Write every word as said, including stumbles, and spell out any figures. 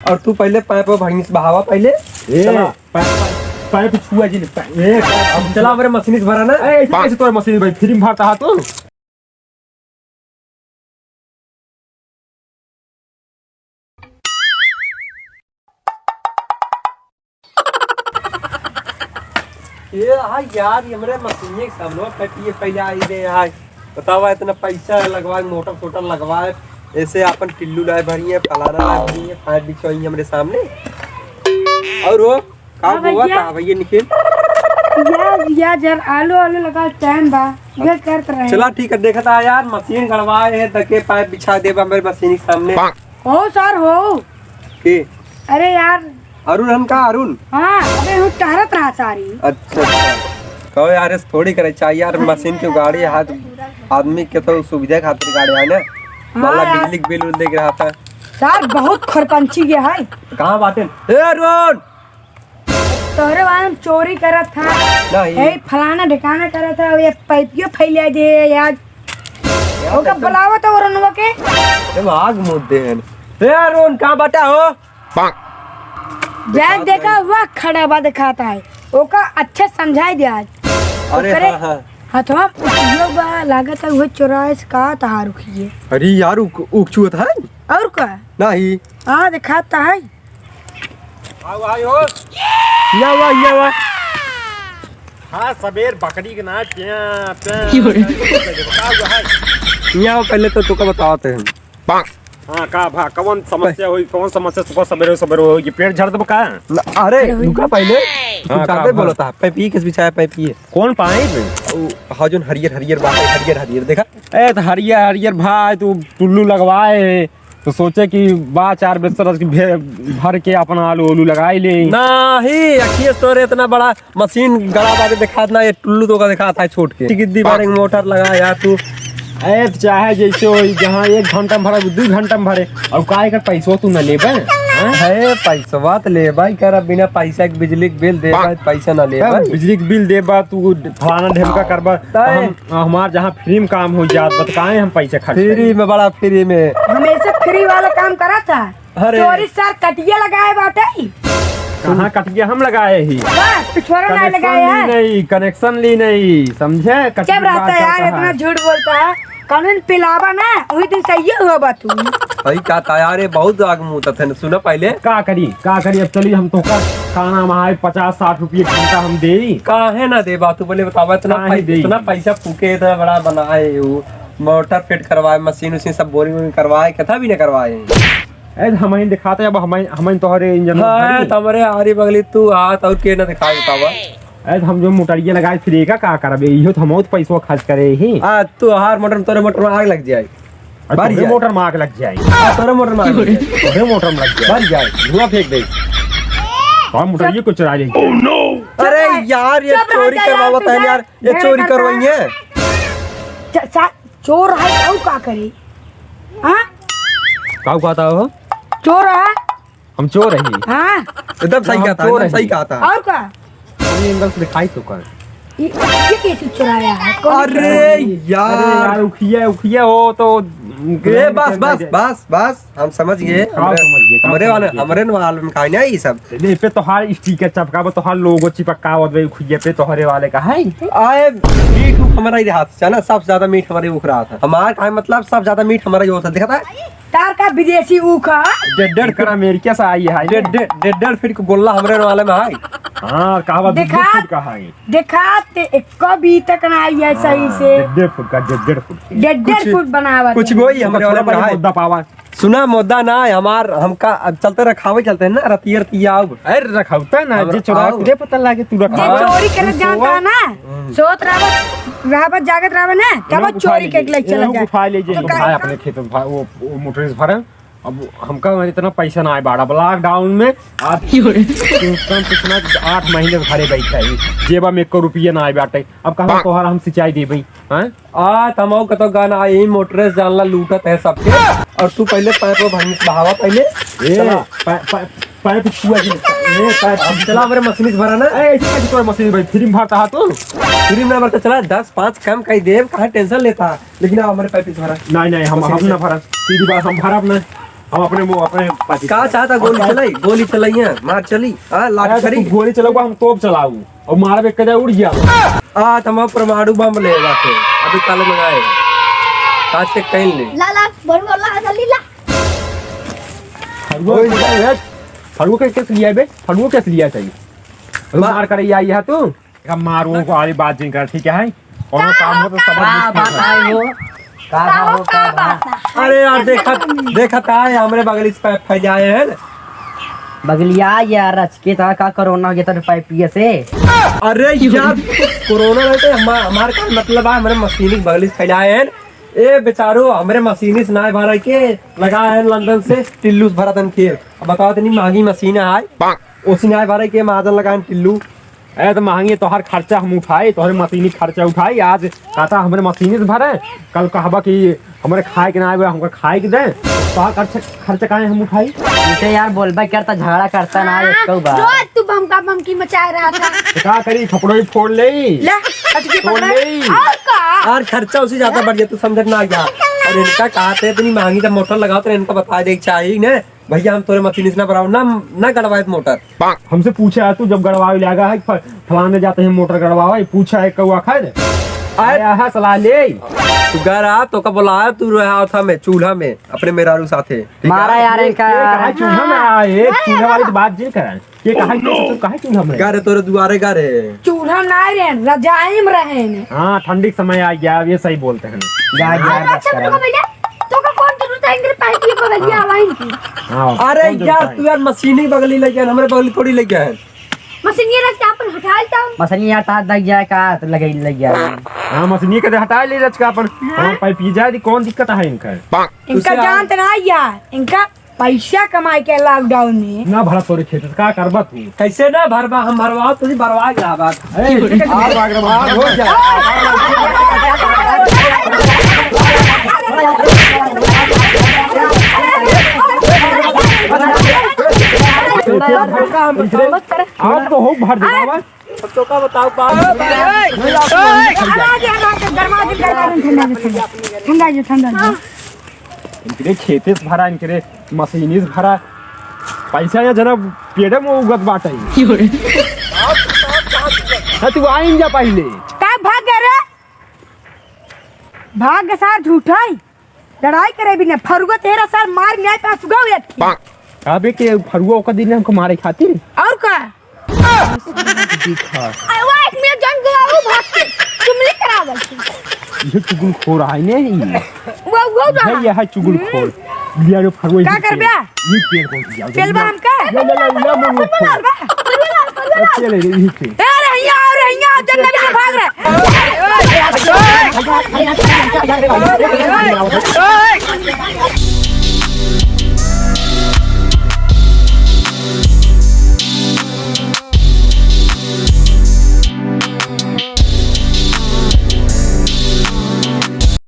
और तू पहले पाइप और भैंस बहावा पहले। ए, चला। पाइप, पाइप, पाइप छुआ जी ने, पाइप, ए, पाइप। अब चला हमरे मशीन से भरा ना। ए, ऐसे कैसे तोरे मशीन भाई, फ्री में भरता है तू? ये हाय यार, ये हमरे मशीन के सामने कटिए पहले आई दे हाय। बतावा, इतना पैसा लगवाए, मोटर सोटर लगवाए, ऐसे अपन टिल्लू लाए भरी है, फलाना लाए भरी है, पाइप बिछवाई हमरे सामने। और वो का हाँ बोआ भैया। का भैया निखिल? यार, यार, जर आलू, आलू लगा टाइम बा, ये करत रहे। चला ठीक है, देखा था यार, मशीन गड़वाए है, तके पाइप बिछा देबा हमरे मशीन के सामने। हो सर, हो। के? अरे यार। अरुण हम का अरुण? हाँ, अबे हूँ टहरत रहा सारी। अच्छा, अच्छा। कहो यार, ऐसे थोड़ी करे चाहिए यार, मशीन के गाड़ी हाथ आदमी के तो सुविधा खातिर गाड़ी है ना। हाँ वाला यार। बिजली के बिल उल देख रहा था। सर, बहुत खरपंची गया है। कहाँ बाटे? ए अरुण! तोहरे वाला में चोरी करत था। नहीं। यही फलाना ढिकाना करत था, ये पैपियो फैला दे यार। यार, ओका तो बुलावा तो अरुणवा के। जब आग मुद्दे हैं। ए अरुण, कहाँ बाटा हो? जाए देखा हुआ खड़ा बा दिखाता है, ओका अच्छे समझाई दे आज। अरे ओकरे हाँ, हाँ। हथवा उठियो बा, लागत है उहे चोराए से का तहार उखिए। अरे यार, उक-, उकचुअत है? और का? नहीं। हाँ, दिखाता है। आओ, आओ, हो। या वा, या वा। हाँ, सबेर बकरी के ना, प्यां, प्यां, की हो रे? का हुआ है? या वा, पहले तो तुका बतावत है हम। हाँ, का भा, कौन समस्या होई, कौन समस्या सुबह सबेरे सबेरे होई, ये पेड़ झाड़ देबो का? न, अरे, अरे, होई। रुका पहले। तू हाँ, का ज्यादा भा? बोलत है, पाइप ये किस बिछाया, पाइप ये? कौन पाइप? ओ, हाँ, जोन हरियर, हरियर बात है, हरियर, हरियर, देखा? ए, तो हरियर, हरियर भाई, तू टुल्लू लगवाए है, तो सोचे कि बा चार बिस्तर की भे-, भर के अपना आलू ओलू लगाई ले। नाही, अखिए तोरे इतना बड़ा मशीन गड़ा बाटे दिखात ना, ये टुल्लू तो का दिखात है छोट के। कितनी बार एक मोटर लगा यार तू। ए, चाहे जैसे हो, जहाँ एक घंटा में भरा, दू घंटा में भरे, और का एकर पैसवा तू न लेबे? हाँ? है, पैसवा तो लेबे कर, बिना पैसा के बिजली के बिल देबे, पैसा न लेबे। तब बिजली के बिल देबा, तू फलाना ढेमका करबा, तब हम हमार जहाँ फ्री में काम हो जात बा, त काहे हम पैसा खर्च करी? फ्री में, बड़ा फ्री में। हमेशा फ्री वाला काम करा था। अरे। चोरी सर कटिया लगाए बाटे। कहाँ कटिया हम लगाए ही? बस, पिछवाड़ा ना लगाए है। कनेक्शन ली नहीं, कनेक्शन ली नहीं, समझे? कटिया चुप रहता बात है यार, करता इतना है। झूठ बोलता है। कानून पिलावा ना, वही दिन सही हुआ बा तू। सही कहा था यार, ये बहुत आग मुँह था। सुना पहले। का करी, का करी? अब चली हम तो कर खाना वहाँ पचास साठ रुपये घंटा हम देई। काहे ना देबा तू, पहले बतावा, इतना काहे पै-, देई? इतना पैसा फूके, इतना बड़ा बनाए, वो मोटर फिट करवाए, मशीन उशीन सब बोरिंग वोरिंग करवाए, कथा भी ना करवाए। ए, हमही दिखाते, अब हमही, हमही तोहरे इंजन हाँ, भरी। तो हमरे आरी बगली तू हाथ और के ना दिखाए बतावा। ए, तो हम जो मोटरिया लगाए फिर एका का करबे? इहो तो हम बहुत पैसवा खर्च करे ही। आ, तू हर मोटर में, तोरे मोटर में आग लग जाए। अरे बारी तोहरे जाए। मोटर में आग लग जाए। हाँ, तोरे मोटर में आग लग जाए। तोहरे मोटर में लग जाए। बारी जाए, धुआं फेंक दे। हम मोटरिया को चुरा ले। अरे यार, ये चुप रह चोरी जा यार, करवावत तू है जा। यार, ये मेरे चोरी घर का करवाई है। च-, चा-, चोर है, तू का करी? हाँ? का कहता हो? चोर है? हम चोर रही। हाँ। एकदम सही हम कहता, चोर एकदम रही। सही कहता। और का? ये एंगल से दिखाई तो कर। ये, ये कैसे चुराया है? कौन अरे चुराया? यार। अरे यार, उखिया, उखिया हो तो ए, बस, बस, बस, बस, हम समझ गए। का हमरे, समझ गए, का हमरे समझ वाले, गए? हमरे वाले में खाए ना ये सब। ए पे तोहार स्टिकर चपकावा, तोहार लोगो चिपकावत बे उखिया पे, तोहरे वाले का है। आए, मीठ ऊख हमारा ही रहा था, जाना, सबसे ज्यादा मीठ हमारे ऊख रहा था। हमार का मतलब, सबसे ज्यादा मीठ हमारा ही होता, देखा था? तार का विदेशी ऊख है? डेढ़, डेढ़ एकर फुट। अमेरिका से आई है। डेढ़, डेढ़, डेढ़, डेढ़ फीट के गोल्ला हमरे वाले में है। हाँ, कहावा दू, दू देखा, फीट का है। देखा ते एको भी तक ना आई है सही हाँ, से। डेढ़, डेढ़ फुट का, डेढ़, डेढ़ फुट के। डेढ़, डेढ़ कुछ, फुट बनावत कुछ है। वही हमरे वाले में है। मुद्दा पावा। सुना, मुद्दा ना है हमार, हमका अब चलते रखावे चलते हैं ना, रतिया रतिया आउब। अरे रखौता ना, हम जे चोरा आओ। तुझे पता लागे, तू जे रखा। चोरी करे जानता है ना, हम्म। सोत रहबत, रहबत जागत रहबे ना, तब लोग उठा चोरी के लीजिए, ले चला लोग जाए। उठा लीजिए, तो हम का भाई का? अपने खेत में भा-, वो, वो मोटर से भरे। अब हमका इतना पैसा ना आए बाड़ा, लॉकडाउन में आप कम से कम आठ महीने से घरे बैठे हैं, जेबा में एको रुपया ना आए बाटे। अब कहाँ तोहरा हम सिंचाई देबे, हैं? आ, तमाऊ का तो गाना आई, मोटरे से जानला लूटत है सबके। और तू पहले पाइप भंग बहावा पहले। ए, चला। पा-, पा-, पाइप छुआ जी। ए, पाइप अब चला, हमरे मशीन से भरा ना। ए, ऐसे कैसे तोरा मशीन भाई? फ्री में भरता है तू? फ्री में भरता, चला, दस पाँच कम कही देब, कहाँ टेंशन लेता? लेकिन अब हमरे पाइप से भरा। नहीं, नहीं, हम, मशीन हम से। ना भरा। सीधी बात, हम भरब ना। हम अपने मुंह, अपने पार्टी का चाहता गोली चलाई, गोली चलाई है, मार चली, हाँ, लाठी अरे, तो खड़ी। तू गोली चलाऊगा, हम तोप चलाऊ, और मारा एक कदा उड़ गया। आ, तो हम परमाणु बम ले बाटे, अभी काले मंगाए, आज के कहीं ले। ला, ला, बोल, बोल, ला, जल्दी ला। फरुआ, ओए। फरुआ के कैसे लिया बे? फरुआ कैसे लिया चाहिए? मार करे आई है तू? का मारो को आली बात जिन कर, ठीक है? कौनो का काम हो हो, तो का समझ बात? का बात है हो? का का हो, हो, का का बात? बात? अरे यार, देखत, देखत आए, हमरे बगली से पाइप फैलाए हैं। बगलिया यार, रच के ता का कोरोना हो गया था पाइप पिए से? अरे यार, कोरोना रहते हमार, हमार का मतलब है, हमरे मशीनी के बगली से फैलाए हैं। ए बेचारो, हमरे मशीनी से नाय भरा के लगाए हैं लंदन से, टिल्लू से भरा तन खेल। अब बताओ, इतनी महंगी मशीन है, ओसी नाय भरा के महाजन लगाए हैं टिल्लू। ए, तो महंगी तोहर खर्चा हम उठाई, तोहरे मशीनी खर्चा उठाई। आज कहता हमरे मशीनी से भरे, कल कहबा कि हमरे खाए के ना आवे, हमका खाए के दे। तोहर खर्चा, खर्चा काहे हम उठाई? इसे यार बोलबा करता, झगड़ा करता ना, हाँ, एक बार। रोज तू बमका बमकी मचाए रहा था। तो का करी, खपड़ो ही फोड़ ले। ले, हट के फोड़ पकड़। ले। और का? यार, खर्चा उसी ज्यादा बढ़ गया, तू समझत ना गया। और इनका कहते इतनी महंगी जब मोटर लगाओ तो इनका बता दे चाहिए ना। भैया, हम तोरे मशीन से ना भराओ, ना, ना गड़वाए मोटर। हमसे पूछे आ तू, जब गड़वावे लागा है, फ-, फलाने जाते हैं मोटर गड़वावे, पूछा है कौआ खैर? आए। आया है सलाह ले। तू घर आ, तो का बोला है, तू रहा था मैं चूल्हा में, अपने मेहरारू साथे। ठीक है? मारा यार ये, इनका। ये कहा चूल्हा में आए, हाँ। चूल्हा वाली तो बात जिन करा। ये कहा कि तू कहा चूल्हा में? घर है तोरे दुआरे घर है। चूल्हा में ना रहे, रजाई में रहे ने। हाँ, ठंडी के समय आ गया, ये सही बोलते हैं। जा, जा, अरे, बस अच्छा, करा। रुको भैया, तो का कौन जरूरत है इनके पानी पिए बगलिया हाँ। आवा इनकी? हाँ, अरे कौन जरूरत यार, है? तू यार मशीनी बगली लग गया, हमरे बगली थोड़ी लग गया है। मशीनिया रख के अपन हटा लेता हूँ। मशीनिया यार, तार लग जाए का, तो लगे, लग जाए। हाँ, मशीनिया के हटा ले रच का अपन। हाँ। हमारे पाइप पी जाए, कौन दिक्कत है इनका? इनका तुझसे जानते ना यार, इनका पैसा कमाए के लॉकडाउन में। ना भरा तोरे खेत, का करबा तू? कैसे ना भरबा, हम भरवा, तू भरवा गया बात। ए, ठीक है, ठीक है, भरवा, भरवा, हो जा। आप तो हो भर देगा बस। अब तो का बताओ, बाप। अरे, अरे, अरे, गरमा दे, गरमा दे, ठंडा दे, ठंडा दे, ठंडा दे। इनके खेते से भरा, इनके मशीनी से भरा। पैसा या जना पेड़े में उगत बाटे। क्यों रे? हाँ, तू आइन जा पहिले। का भाग गए रे? भाग गए सार, झूठा ही। लड़ाई करे भी नहीं, फरुआ तेरा सार मार न्याय पे सुगाव एक। अबे के फरुआ ओकर दिन हमको मारे खातिर। और का? दिखा। अरे वाह, एक मिनट जान गया, वो भाग के चुमली करावल थी। ये चुगलखोर है नहीं। वो, वो रहा। भाई, यह है चुगलखोर। हम्म। लिया रे फरुआ, का ये करबे? पेड़। ये पेड़ कौन सी जाओ? पेलबा हमका? ले, ले, ले, ले, ले, ले, ले। पेलबा, पेलबा। ये ले, ये पेड़। ए, अरे, हियाँ, अरे, हियाँ, जब नबी भाग रहे।